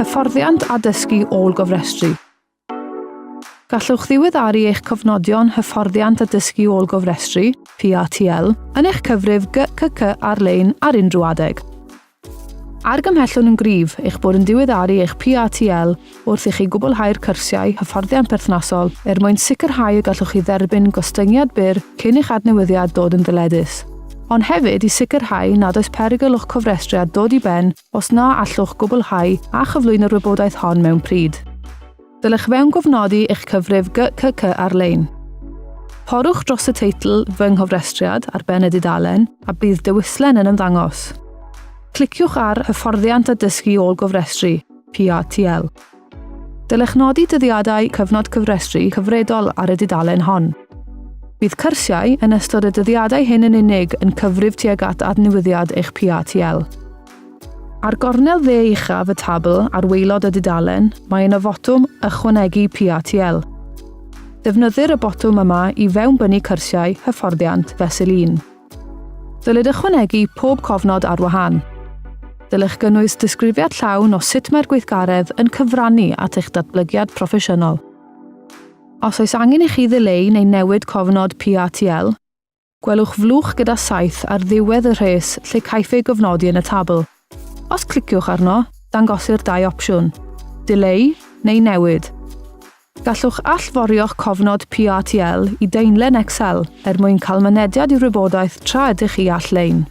Hyfforddiant a dysgu ôl-gofrestru. Gallwch ddiweddaru eich cofnodion Hyfforddiant a Dysgu Ôl-gofrestru, PATL, yn eich cyfrif GCC ar-lein ar unrhyw adeg. Argymhellwn yn gryf eich bod yn diweddaru eich PATL wrth i chi gwblhau'r cyrsiau hyfforddiant perthnasol er mwyn sicrhau y gallwch chi dderbyn gostyngiad byr cyn i'ch adnewyddiad dod yn ddyledus, ond hefyd i sicrhau nad oes perygl o'ch cofrestriad dod i ben os na allwch gwblhau a chyflwyno'r wybodaeth hon mewn pryd. Dylech fewngofnodi eich cyfrif GCC ar-lein. Porwch dros y teitl Fy Nghofrestriad ar ben y dudalen a bydd dewislen yn ymddangos. Cliciwch ar Hyfforddiant a Dysgu Ôl-gofrestru, PATL. Dylech nodi dyddiadau cyfnod cyfrestru cyfredol ar y dudalen hon. Bydd cyrsiau yn ystod y dyddiadau hyn yn unig yn cyfrif tuag at adnewyddiad eich PATL. Ar gornel dde uchaf y tabl ar waelod y dudalen, mae yna fotwm Ychwanegu PATL. Defnyddir y botwm yma i fewnbynnu cyrsiau hyfforddiant fesul un. Dylid ychwanegu pob cofnod ar wahân. Dylech gynnwys disgrifiad llawn o sut mae'r gweithgaredd yn cyfrannu at eich datblygiad proffesiynol. Os oes angen i chi ddileu neu newid cofnod PATL, Gwelwch flwch gyda saeth ar ddiwedd y rhes lle caiff ei gofnodi yn y tabl. Os cliciwch arno, dangosir dau opsiwn, Dileu neu Newid. Gallwch allforio'ch cofnod PATL i daenlen Excel er mwyn cael mynediad i'r wybodaeth tra ydych chi all-lein.